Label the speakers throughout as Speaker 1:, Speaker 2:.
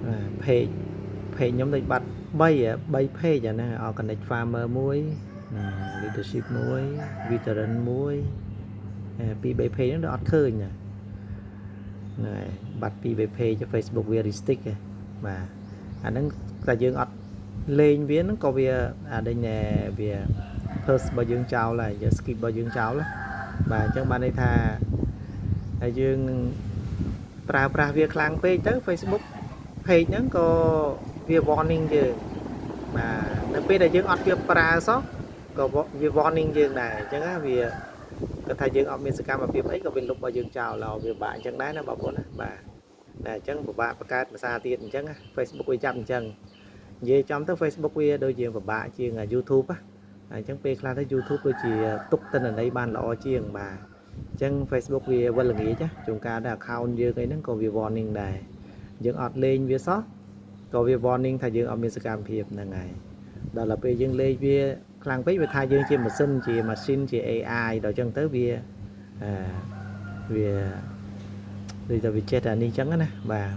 Speaker 1: បាទ page ខ្ញុំដូចបាត់3 page អាហ្នឹង Organic Farmer មួយណា Leadership មួយ Veteran មួយពីរ3 page ហ្នឹងដូចអត់ឃើញណាហ្នឹងហើយបាត់ពីរ3 page Facebook វា restrict ហ៎បាទអាហ្នឹងតែយើងអត់លេងវាហ្នឹងក៏វាអាដេញណែវា pause របស់យើងចោលហើយយើង skip របស់យើងចោលណាបាទអញ្ចឹងបានន័យថាហើយយើងប្រើប្រាស់វាខ្លាំងពេកទៅ Facebook page ហ្នឹងក៏វា warning យើងបាទនៅពេលដែលយើងអត់វាប្រើសោះក៏វា warning យើងដែរអញ្ចឹងណាវាគាត់ថាយើងអត់មានសកម្មភាពអីក៏វាលុបរបស់យើងចោលដល់វាបាក់អញ្ចឹងដែរណាបងប្អូនណាបាទតែអញ្ចឹងពិបាកបង្កើតភាសាទៀតអញ្ចឹងណា Facebook វាចាប់អញ្ចឹងនិយាយចំទៅ Facebook វាដូចជាពិបាកជាង YouTube ណាអញ្ចឹងពេលខ្លះទៅ YouTube ដូចជាទុកទិន្នន័យបានល្អជាងបាទអញ្ចឹង Facebook វាវិលល្ងាចណាជួនកាលដល់ account យើងអីហ្នឹងក៏វា warning ដែរយើងអត់លេងវាសោះក៏វា warning ថាយើងអត់មានសកម្មភាពហ្នឹងហើយដល់ទៅពេលយើងលេងវាខ្លាំងពេកវាថាយើងជាម៉ាស៊ីនជា machine ជា AI ដល់អញ្ចឹងទៅវាអឺវាដូចតែវាចេះតែនេះអញ្ចឹងណាបាទ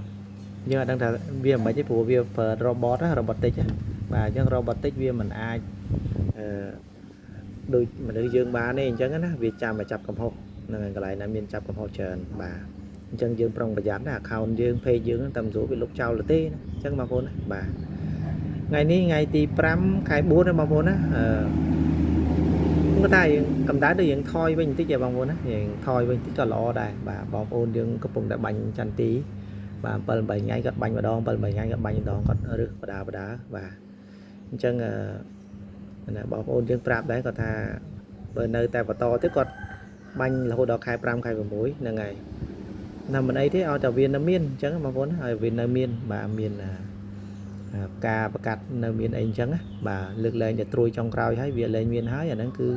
Speaker 1: យើងអត់ដឹងថាវាមិនទេព្រោះវាប្រើ robot ណា robotic ណាបាទអញ្ចឹង robotic វាមិនអាចអឺដូចមនុស្សយើងបានទេអញ្ចឹងណាវាចាំមកចាប់កំហុសហ្នឹងហើយកន្លែងណាមានចាប់កំហុសច្រើនបាទអញ្ចឹងយើងប្រុងប្រយ័ត្នណា account យើង page យើងតាមស្រួលវាលុបចោលទៅទេណាអញ្ចឹងបងប្អូនណាបាទថ្ងៃនេះថ្ងៃទី5ខែ4ណាបងប្អូនណាអឺគាត់ថាយើងកម្ដៅដូចយើងថយវិញបន្តិចឯងបងប្អូនណាយើងថយវិញបន្តិចក៏ល្អដែរបាទបងប្អូនយើងកំពុងតែបាញ់ចន្ទីបាទ7 8ថ្ងៃគាត់បាញ់ម្ដង7 8ថ្ងៃគាត់បាញ់ម្ដងគាត់រឹសបដាបដាបាទអញ្ចឹងអឺណាបងប្អូនយើងប្រាប់ដែរគាត់ថាបើនៅតែបន្តទៀតគាត់បាញ់រហូតដល់ខែ5ខែ6ហ្នឹងហើយណាមិនអីទេឲ្យតែវានៅមានអញ្ចឹងបងប្អូនឲ្យវានៅមានបាទមានការប្រកាសនៅមានអីអញ្ចឹងណាបាទលើកលែងតែត្រួយចុងក្រោយហើយវាលែងមានហើយអាហ្នឹងគឺ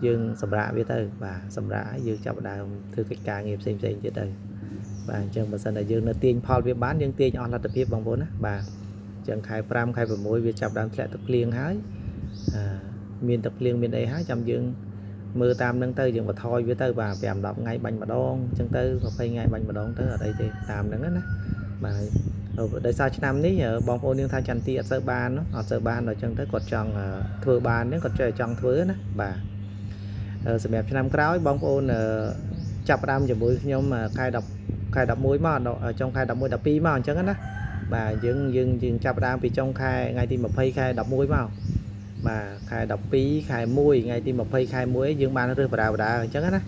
Speaker 1: យើងសម្រាកវាទៅបាទសម្រាកហើយយើងចាប់ផ្ដើមធ្វើកិច្ចការងារផ្សេងផ្សេងទៀតទៅបាទអញ្ចឹងបើសិនតែយើងនៅទាញផលវាបានយើងទាញអស់លទ្ធភាពបងប្អូនណាបាទអញ្ចឹងខែ5ខែ6វាចាប់ដើមធ្លាក់ទឹកភ្លៀងហើយអឺមានទឹកភ្លៀងមានអីហើយចាំយើងមើលតាមនឹងទៅយើងបន្ថយវាទៅបាទ5 10ថ្ងៃបាញ់ម្ដងអញ្ចឹងទៅ20ថ្ងៃបាញ់ម្ដងទៅអត់អីទេតាមហ្នឹងណាបាទដោយសារឆ្នាំនេះបងប្អូនយើងថាចន្ទទីអត់សូវបានអត់សូវបានដល់អញ្ចឹងទៅគាត់ចង់ធ្វើបានហ្នឹងគាត់ចេះចង់ធ្វើណាបាទសម្រាប់ឆ្នាំក្រោយបងប្អូនចាប់ផ្ដើមជាមួយខ្ញុំខែ10ខែ11មកចុងខែ11 12មកអញ្ចឹងណាបាទយើងយើងយើងចាប់ផ្ដើមពីចុងខែថ្ងៃទី20ខែ11មកបាទខែ12ខែ1ថ្ងៃទី20ខែ1យើងបានរើសបដាបដាអញ្ចឹងណា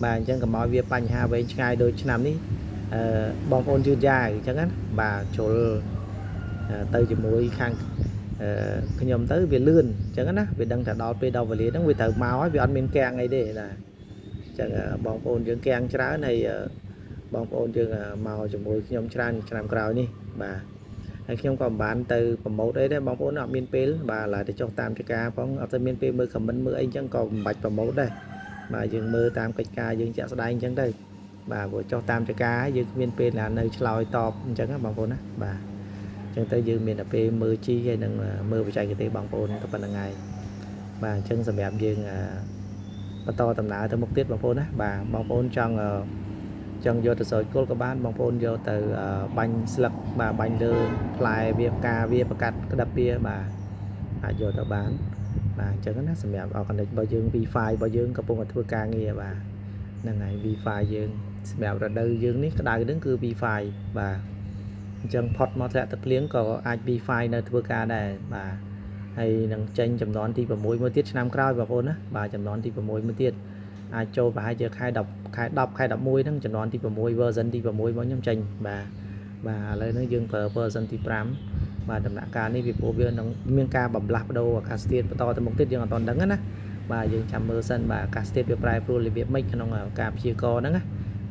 Speaker 1: បាទអញ្ចឹងកុំឲ្យវាបញ្ហាវែងឆ្ងាយដូចឆ្នាំនេះអឺបងប្អូនយឺតយ៉ាវអញ្ចឹងណាបាទជ្រុលទៅជាមួយខាងអឺខ្ញុំទៅវាលឿនអញ្ចឹងណាវាដឹងថាដល់ពេលដល់វេលាហ្នឹងវាត្រូវមកហើយវាអត់មានកាំងអីទេណាអញ្ចឹងបងប្អូនយើងកាំងច្រើនហើយបងប្អូនយើងមកជាមួយខ្ញុំច្រើនឆ្នាំក្រោយនេះបាទហើយខ្ញុំក៏មិនបានទៅpromote អីដែរបងប្អូនអត់មានពេលបាទឡើយទៅចុះតាមចការផងអត់ទៅមានពេលមើល comment មើលអីអញ្ចឹងក៏មិនបាច់promote ដែរបាទយើងមើលតាមកិច្ចការយើងជាក់ស្ដែងអញ្ចឹងទៅបាទព្រោះចុះតាមចការយើងគ្មានពេលណានៅឆ្លើយតបអញ្ចឹងណាបងប្អូនណាបាទអញ្ចឹងទៅយើងមានតែពេលមើលជីហើយនឹងមើលបច្ចេកទេសបងប្អូនទៅប៉ុណ្្នឹងហើយបាទអញ្ចឹងសម្រាប់យើងបន្តដំណើរទៅមុខទៀតបងប្អូនណាបាទបងប្អូនចង់ចង់យកទៅសោយគល់ក៏បានបងប្អូនយកទៅបាញ់ស្លឹកបាទបាញ់លើផ្លែវាផ្កាវាប្រកាត់ក្តាប់វាបាទអាចយកទៅបានបាទអញ្ចឹងណាសម្រាប់ organic របស់យើង V5 របស់យើងកំពុងតែធ្វើការងារបាទហ្នឹងហើយ V5 យើងសម្រាប់រដូវយើងនេះក្តៅហ្នឹងគឺ V5 បាទអញ្ចឹងផុតមកធ្លាក់ទឹកភ្លៀងក៏អាច V5 នៅធ្វើការដែរបាទហើយនឹងចេញចំនួនទី6មួយទៀតឆ្នាំក្រោយបងប្អូនណាបាទចំនួនទី6មួយទៀតអាចចូលប្រហែលជាខែ10ខែ10ខែ11ហ្នឹងចំនួនទី6 version ទី6របស់ខ្ញុំចេញបាទបាទឥឡូវនេះយើងប្រើ version ទី5បាទដំណាក់កាលនេះវាព្រោះវានឹងមានការបំលាស់ប្ដូរអាកាសធាតុបន្តទៅមុខទៀតយើងអត់ទាន់ដឹងណាបាទយើងចាំមើលសិនបាទអាកាសធាតុវាប្រែប្រួលរបៀបម៉េចក្នុងការព្យាករណ៍ហ្នឹងណា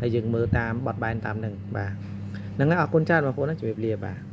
Speaker 1: ហើយយើងមើលតាមបត់បែនតាមហ្នឹងបាទហ្នឹងហើយអរគុណច្រើនបងប្អូនណាជម្រាបលាបាទ។